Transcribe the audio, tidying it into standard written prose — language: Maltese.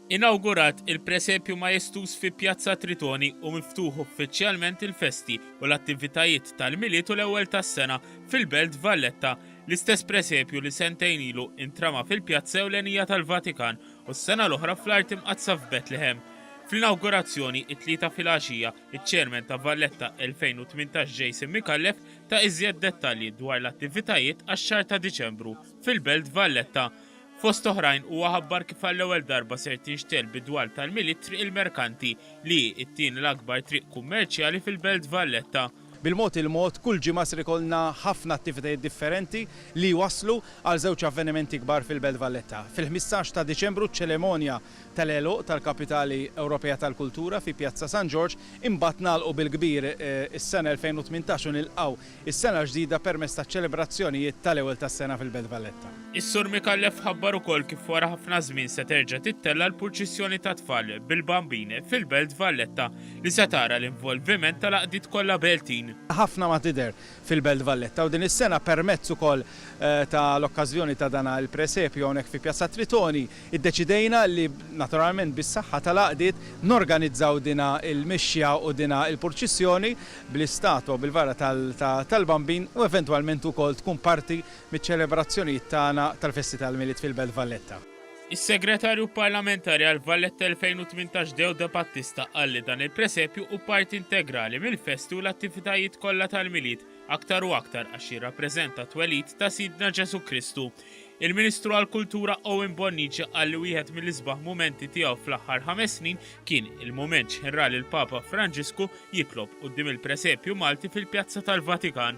Inawgurat il-presepju majestuż fi Pjazza Tritoni u miftuħ uffiċjalment il-festi u l-attivitajiet tal-Milied u l-Ewwel tas-Sena fil-Belt Valletta, l-istess presepju li sentejn ilu intrama fil-pjazza ewlenija tal-Vatikan u s-sena l-oħra fl-Art Imqaddsa f'Betlehem. Fl-inawgurazzjoni, it-Tlieta filgħaxija, iċ-Chairman ta' Valletta 2018 Jason Micallef ta iżjed dettalji dwar l-attivitajiet għax-xahar ta' Diċembru fil-Belt Valletta. Fost oħrajn huwa ħabbar kif għall-ewwel darba ser tinxtegħel bid-dwal tal-Milied Triq il-Merkanti, li hi t-tieni l-akbar triq kummerċjali fil-Belt Valletta. Bil-mod il-mod kull ġimgħa ser ikollna ħafna attivitajiet differenti li jwasslu għal żewġ avvenimenti kbar fil-Belt Valletta. Fil-15 ta' Diċembru ċ-ċelemonja tal-għeluq tal-Kapitali Ewropea tal-Kultura fi Pjazza San Ġorġ, imbagħad nagħlqu bil-kbir is-sena 2018 u nilqgħu Is-sena l-ġdida permezz taċ-ċelebrazzjonijiet tal-Ewwel tas-Sena fil-Belt Valletta. Is-Sur Micallef ħabbar ukoll kif wara ħafna żmien se terġa' tittella' l-purċissjoni tat-tfal bil-Bambin fil-Belt Valletta li se tara l-involviment tal-għaqdiet kollha Beltin. Ħafna ma tidher fil-Belt Valletta u din is-sena permezz ukoll ta' l-okkażjoni ta' dan il-presepju hawnhekk fi Pjazza Tritoni iddeċidejna li naturalment bis-saħħa tal-għaqdiet norganizzaw dina l-mixja u dina l-purċissjoni bl-istatwa u bil-vara tal-Bambin u eventwalment ukoll tkun parti miċ-ċelebrazzjonijiet tagħna tal-festi tal-Milied fil-Belt Valletta. Is-Segretarju Parlamentari għal Valletta 2018 Deo Debattista qal li dan il-presepju hu parti integrali mill-festi u l-attivitajiet kollha tal-Milied, aktar u aktar għax jirrappreżenta t-twelid ta' Sidna Ġesù Kristu. Il-Ministru għall-Kultura Owen Bonnici qal li wieħed mill-isbaħ mumenti tiegħu fl-aħħar ħames snin kien il-mument x'ħin ra lill-Papa Franġisku jitlob quddiem il-presepju Malti fil-Pjazza tal-Vatikan.